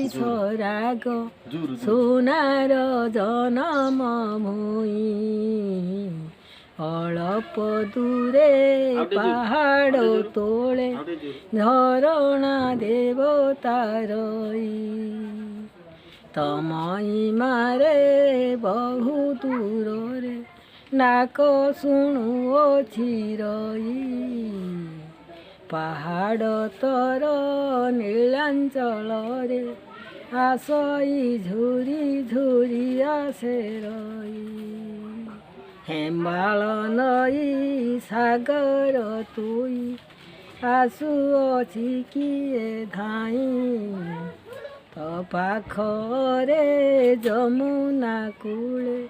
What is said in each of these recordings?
ସରାଗ ସୁନାର ଜନମ ଭୂଇଁ। ଅଳପ ଦୂରେ ପାହାଡ଼ ତୋଳେ ଝରଣା ଦେବତାରଇ। ତମଇ ମାରେ ବହୁ ଦୂରରେ ଡାକ ଶୁଣୁଅଛି ରଇ। ପାହାଡ଼ ତର ନୀଳାଞ୍ଚଳରେ ଆସଇ ଝୁରି ଝୁରି ଆସେ ରଇ। ହେମ୍ବାଳ ନଈ ସାଗର ତୁଇ ଆସୁଅଛି କିଏ ଧାଇଁ। ତ ପାଖରେ ଯମୁନା କୂଳେ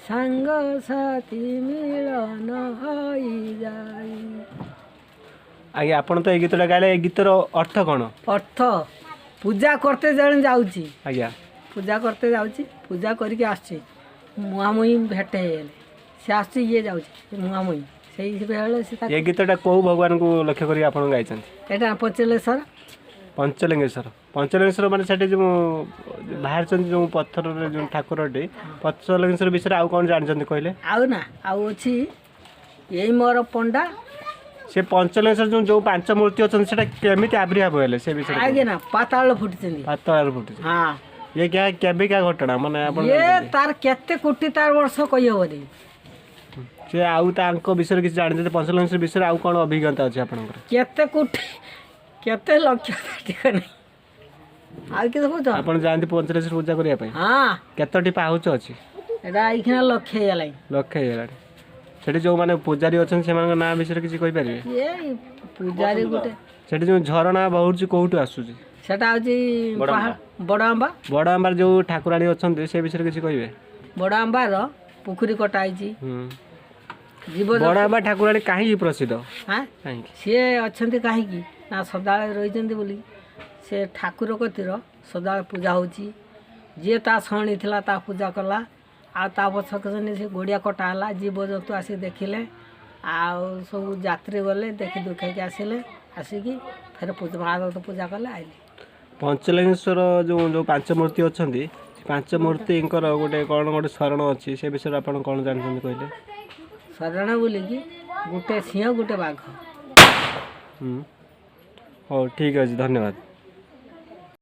ସାଙ୍ଗସାଥି ମିଳନ ହୋଇଯାଇ। ଆଜ୍ଞା, ଆପଣ ତ ଏଇ ଗୀତଟା ଗାଇଲେ, ଏ ଗୀତର ଅର୍ଥ କ'ଣ? ଅର୍ଥ, ପୂଜା କରତେ ଜଣେ ଯାଉଛି। ପୂଜା କରତେ ଯାଉଛି, ପୂଜା କରିକି ଆସୁଛି, ମୁହାଁମୁହିଁ ଭେଟ ହେଇଗଲେ। ସେ ଆସୁଛି, ଇଏ ଯାଉଛି, ମୁହାଁମୁହିଁ ସେଇ ବେଳେ ସେ ଏ ଗୀତଟା କୋଉ ଭଗବାନଙ୍କୁ ଲକ୍ଷ୍ୟ କରି ଆପଣ ଗାଇଛନ୍ତି? ଏଇଟା ପଞ୍ଚଲିଙ୍ଗେଶ୍ୱର। ପଞ୍ଚଲିଙ୍ଗେଶ୍ୱର। ପଞ୍ଚଲିଙ୍ଗେଶ୍ୱର ମାନେ ସେଠି ଯେଉଁ ବାହାରିଛନ୍ତି, ଯେଉଁ ପଥରରେ ଯେଉଁ ଠାକୁରଟି। ପଞ୍ଚଲିଙ୍ଗେଶ୍ୱର ବିଷୟରେ ଆଉ କ'ଣ ଜାଣିଛନ୍ତି କହିଲେ? ଆଉ ନା, ଆଉ ଅଛି ଏଇ ମୋର ପଣ୍ଡା। ସେ ପଞ୍ଚଲିଙ୍ଗେଶ୍ୱର ଯେଉଁ ଯେଉଁ ପାଞ୍ଚ ମୂର୍ତ୍ତି ଅଛନ୍ତି, ସେଟା କେମିତି ଆବିର୍ଭାବ ହେଲେ, ସେ ବିଷୟରେ କୁହନ୍ତୁ। ଆଜ୍ଞା ନା, ପାତାଳ ଫୁଟିଛନ୍ତି। ପାତାଳରେ ଫୁଟିଛି? ହଁ। ଇଏ କେବେକା ଘଟଣା ମାନେ ଆପଣ ଇଏ ଜାଣିଛନ୍ତି? ତାର କେତେ କୋଟି ତାର ବର୍ଷ କହିହେବନି। ସେ ଆଉ ତାଙ୍କ ବିଷୟରେ କିଛି ଜାଣିଛନ୍ତି? ପଞ୍ଚଲିଙ୍ଗେଶ୍ୱର ବିଷୟରେ ଆଉ କ'ଣ ଅଭିଜ୍ଞତା ଅଛି ଆପଣଙ୍କର? କେତେ କୋଟି, କେତେ ଲକ୍ଷ ଠିକ ନାହିଁ। ଆଉ କେତେ କହୁଛ? ଆପଣ ଯାଆନ୍ତି ପଞ୍ଚଲିଙ୍ଗେଶ୍ୱର ପୂଜା କରିବା ପାଇଁ? ହଁ। କେତୋଟି ପାହୁଚ ଅଛି? ଏଇଟା ଏଇଖିନା ଲକ୍ଷେ ହେଇଗଲାଣି। ଲକ୍ଷେ ହେଇଗଲାଣି। ସେଠି ଯେଉଁମାନେ ପୂଜାରୀ ଅଛନ୍ତି, ସେମାନଙ୍କ ନାଁ ବିଷୟରେ କିଛି କହିପାରିବେ? ଇଏ ପୂଜାରୀ ଗୋଟେ। ସେଠି ଯେଉଁ ଝରଣା ବହୁଛି, କୋଉଠୁ ଆସୁଛି? ସେଟା ହେଉଛି ବଡ଼ ଆମ୍ବା। ବଡ଼ ଆମ୍ବାର ଯେଉଁ ଠାକୁରାଣୀ ଅଛନ୍ତି, ସେ ବିଷୟରେ କିଛି କହିବେ? ବଡ଼ ଆମ୍ବାର ପୋଖରୀ କଟା ହେଇଛି। ଜୀବ ବଡ଼ ଆମ୍ବା ଠାକୁରାଣୀ କାହିଁକି ପ୍ରସିଦ୍ଧ? ହାଁ? କାହିଁକି? ସିଏ ଅଛନ୍ତି କାହିଁକି ନା ସଦାବେଳେ ରହିଛନ୍ତି ବୋଲି। ସେ ଠାକୁର କତିର ସଦାବେଳେ ପୂଜା ହେଉଛି। ଯିଏ ତା ଶରଣୀ ଥିଲା, ତା ପୂଜା କଲା। ଆଉ ତା ପଛକୁ ସେ ଗୋଡ଼ିଆ କଟା ହେଲା, ଜୀବଜନ୍ତୁ ଆସି ଦେଖିଲେ, ଆଉ ସବୁ ଯାତ୍ରୀ ଗଲେ, ଦେଖି ଦୁଖାଇକି ଆସିଲେ। ଆସିକି ଫେର ପୂଜା, ମା ପୂଜା କଲେ, ଆଇଲେ। ପଞ୍ଚଲିଙ୍ଗେଶ୍ୱର ଯେଉଁ ଯେଉଁ ପାଞ୍ଚ ମୂର୍ତ୍ତି ଅଛନ୍ତି, ସେ ପାଞ୍ଚ ମୂର୍ତ୍ତିଙ୍କର ଗୋଟେ କ'ଣ ଗୋଟେ ଶରଣ ଅଛି, ସେ ବିଷୟରେ ଆପଣ କ'ଣ ଜାଣିଛନ୍ତି କହିଲେ? ଶରଣ ବୋଲିକି ଗୋଟେ ସିଂହ, ଗୋଟେ ବାଘ। ହଉ, ଠିକ୍ ଅଛି, ଧନ୍ୟବାଦ।